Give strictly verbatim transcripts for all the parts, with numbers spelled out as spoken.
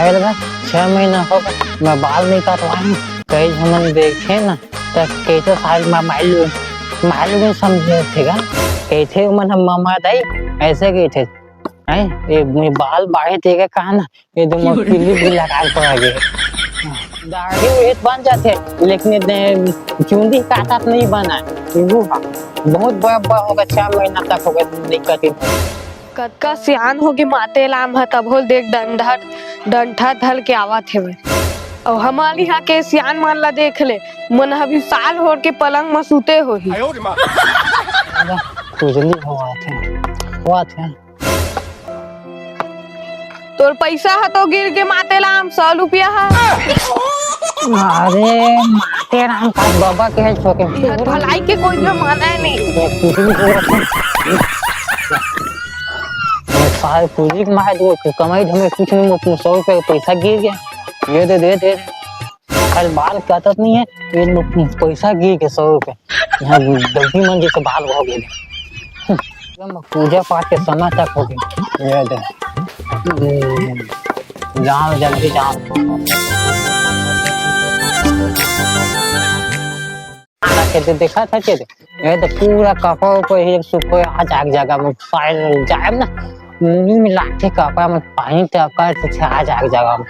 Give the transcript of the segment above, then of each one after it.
अरे लगा, छह महीना हो गए, मैं बाल नहीं कटवाए हूँ। कई झमन देखे ना, त कइसे साल में मालूम, मालूम समझे थे गा। कइसे मन हम मामा दाई, ऐसे कइसे? हैं? ये मैं बाल बाढ़े थे का कहा ना, ये तो मैं किल्ली भी लगा के आ गए। दाढ़ी उड़े बन जाते, लेकिन इतने चुंदी काटत नहीं बना। वो बहुत बड़ा, बड़ा होगा, छह महीना तक होगा, दिक्कत ही। कतका सियान होगे माते राम ह, तभो देख डंठा, डंठा धर के आवत हेवय। अउ हमर इहाँ के सियान मन ला देख ले, मन ह अभी साल होर के पलंग म सुते होही। खुजली होवत हे, होवत हे। तोर पइसा ह तो गिर गे माते राम, सौ रुपया ह। अरे माते राम का बाबा के है छोटे। भलाई के कोई जमाना है नहीं। ये कुछ भी हो रहा है। ये सारे पूंजी के मारे दो, कमाई धमाई कुछ नहीं, मुझे सौ रुपये का पैसा गिर गया। ये दे, दे, दे। खाली बाल काटत नहीं है, ये लोग पैसा गिर के सौ रुपये। यहाँ गलती मन जैसे बाल हो गए। एकदम पूजा पाठ के समय तक हो गए। ये दे। हम्म, जाओ, जल्दी जाओ। आना के दे, देखा था के दे? ये तो पूरा कपड़ा ऊपर ही एक सुखो आ जाग जगह में पायल जाए ना। मुंह में लाठे कपड़ा में पानी टपका से आ जाग जगह में।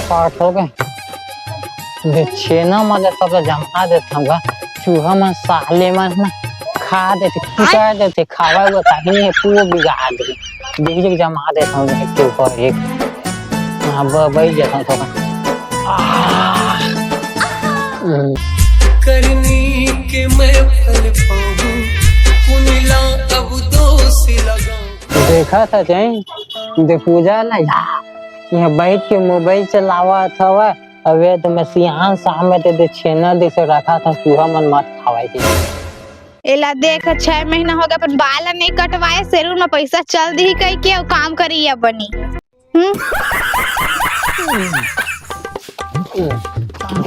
पाठ हो गए। दे छेना मन सब ला जमा देत हँव गा। चूहा मन साले मन ना खा देथे, कुतर देथे, खावा हुआ कहीं नहीं है, पूरा बिगाड़ दे। देख, देख, जमा देत हँव एक के ऊपर एक। हाँ, ब-, बैठ जात हँव थोड़ा। आह। हम्म। करनी के मैं फल पाऊँ, कुनिला अब दोष लगाऊँ। देखा था जाई, दे पूजा ना जा। यहाँ बैठ के मोबाइल चलावत हवय, अबे तो मैं सियान सामने ते दे छेना जैसे रखा था, चूहा मन मत खावाई दे। एला देख, छह महीना हो गया, अपन बाल नहीं कटवाए, सैलून में पैसा चल दी कह के, अउ काम करी या बनी। हम्म?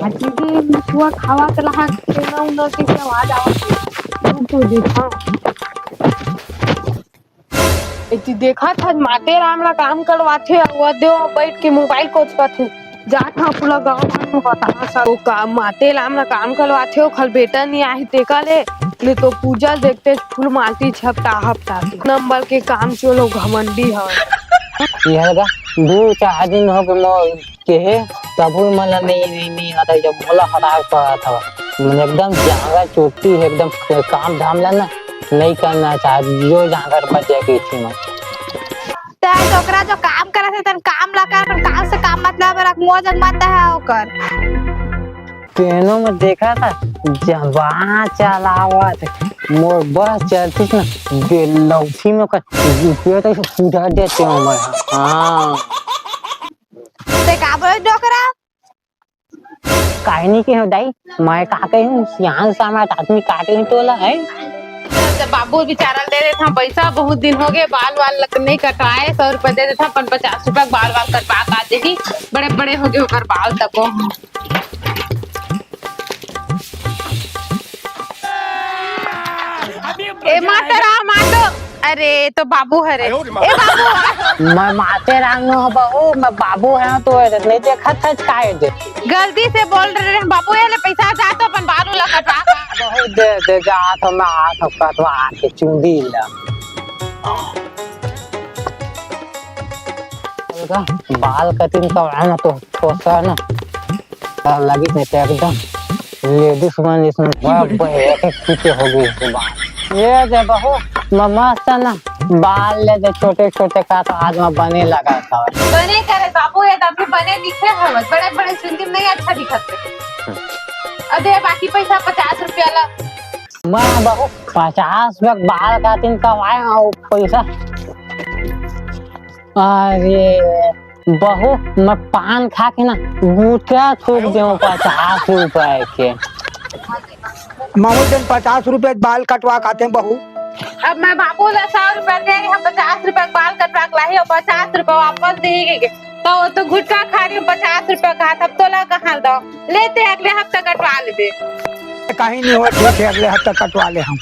आज भी छुआ खावा के रहा, छेना उना के आवाज आवत है। रुक तो देखा। एती देखत हस, माते राम ला काम करवाथे, अउ वो देव बैठ के मोबाइल कोचकथे। जात हँव पूरा गाँव मन में बताना सब। वो का, माते राम ला काम करवाथे, ओखर बेटा नहीं आहे तेका ले, ले तो पूजा देखते फूल मारती छपटा हपटा के। नंबर के काम चलो घमंडी हवे। ये लगा, दू चार दिन हो गए मोर के हे, तभो मन ला नहीं, नहीं, नहीं आता, जब मोला हटाए पड़ा था। मन एकदम जांगर चोटी है, एकदम काम धाम ला ना नहीं करना चाहत, जो जांगर बच जाए के इसी में। तैं तो ओकरा जो काम करत हे, तन काम ला कर, अपन काम से काम मतलब रख, मोर जग मत है ओकर। तेनो में देखा था, जबान चलावत, मोर बस चलतीस ना, बेलौठी में ओकर, पूरा तो पूरा देते हँव मैं। हाँ। ते का बोले डोकरा? काहे नहीं कहे हँव दाई, मैं का कहे हँव, सियान सामत आदमी का कहे हँव तोला, हैं? जब बाबू बेचारा दे देत हँव पैसा, बहुत दिन हो गए, बाल वाल लक-, नहीं कटवाए, सौ रुपया दे देत हँव, अपन पचास रुपया बाल वाल कटवा का देही, बड़े बड़े हो गए ओकर बाल तको। ए माता राम, आ तो। अरे, तो बाबू हरे। ए बाबू, आ तो। मैं माते राम नो बहू, मैं बाबू है तो नहीं देखत है काय दे। गलती से बोल रहे हैं बाबू, ये ले पैसा, जा तो अपन बाल उला कटवा। बहुत दे दे, जा तो मैं आ तो कटवा के चुंदी ला। बाल कटिंग करवाना तो ठोसा ना। लगी नहीं तो एकदम लेडीज मन इसमें बड़ा बढ़िया के पीछे हो गई इसके बाद। ये दे बहू, म-, मस्त है ना, बाल ले दे छोटे छोटे का तो आज मैं बने लगा था। बने करे बाबू, ये तो अभी बने दिखे हवत, बड़े बड़े चुंदी में नहीं अच्छा दिखत है। अबे बाकी पैसा पचास रुपया ला। मैं बहू पचास में बाल काटिंग करवाए और पैसा। अरे बहू, मैं पान खा के ना गुटखा थूक देहूँ पचास रुपए के। मामू जन पचास रुपए बाल कटवा खाते हैं बहू। अब मैं बाबू ला सौ रुपए दे रही हूँ, पचास रुपए बाल कटवा के लाई और पचास रुपए वापस दे गई। तो वो तो गुटखा खा रही हूँ, पचास रुपए का, तब तोला कहाँ दो? लेते अगले हफ्ते कटवा लेबे। कहीं नहीं हो, ठीक है, अगले हफ्ते कटवा ले हम।